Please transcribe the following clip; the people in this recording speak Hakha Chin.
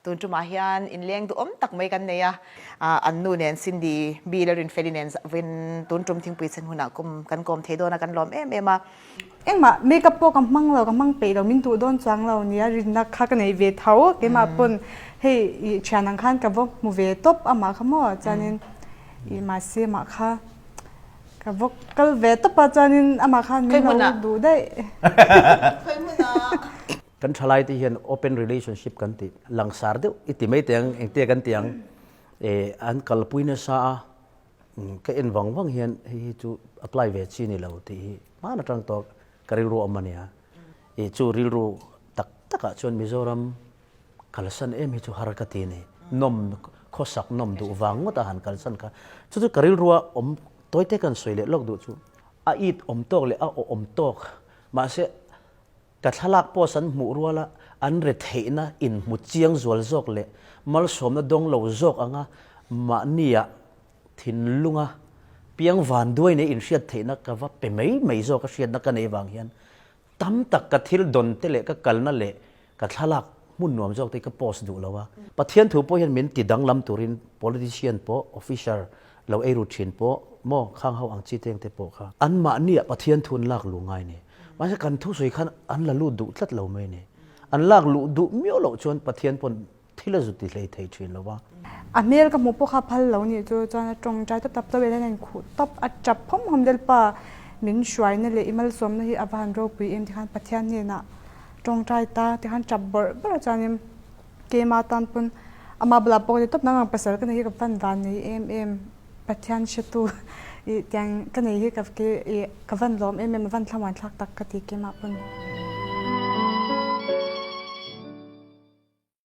Tun ṭumah hian inleng duhawm tak mai kan nei a, an nu nen Cindy, Bill a Rinfeli nen vin tun ṭum thingpui chen hunah kum kan kawm thei dawn a, kan lawm em em a. Engmah makeup pawh ka hmang lo, ka hmang peih lo, min duh dawn chuang lo nia rinna kha ka nei ve tho. Keimah pawn hei i ṭhian ang khan ka va hmu ve tawp amah kha maw chuanin i mahse mah kha ka va kal ve tawp a chuanin amah khan min lo duh daih. Khawi hmunah? Kan thalai te hian open relationship kan ti langsar deuh i ti mai teng engtia kan ti ang e an kalpui nasa a ka en vang vang hian hei hi chu apply ve chi ni lo tih hi hman atang tawh ka rilru awm ania e chu rilru tak takah chuan Mizoram kalsan em hi chu har ka ti ni nawm khawsak nawm duh vang ngawt a han kalsan kha chu chu ka rilrua awm tawite kan sawi leh lawk duh chu a it awm tawk leh a awm tawk mahse Ka thlalak post an hmuh ruala an retheihna inhmu chiang zual zawk leh malsawmna dawng lo zawk anga mahnia thinlunga piang vanduai nei inhriat theihna ka va pe mai mai zawk a hriatna ka nei vang hian tam tak ka thil dawn te leh ka kalna leh ka thlalak hmun nuam zawk te hi ka post duh lo a. Pathian thu pawh hian min ti danglam turin politician pawh officer lo ei ru thin pawh maw khang ho ang chi teng te pawh kha anmahnia Pathian thu an lak luh ngai ni. Mahse kan thusawi khan an la lut duh tlat lo mai ni. An lak luh duh miau loh chuan Pathian pawn thil a zu ti hlei thei thin lo va. A hmel ka hmuh pawh kha phal lo nih chu chuan a tawngtai tawp tawp tawp hian a inkhuh tawp a tap hawm hawm Lalpa min hruaina leh i malsawmna hi a va han ropui em tikhan Pathian hnenah tawngtai ta tikhan tap bawrh bawrh a chuanin keimah tan pawn amah bulah pawh ka ti tawp nang ang pasal ka nei hi ka van van nei em em. Pathian hretu i tiang ka nei hi ka ki i ka van lawm em em a van thlamuan thlak tak ka ti keimah pawn.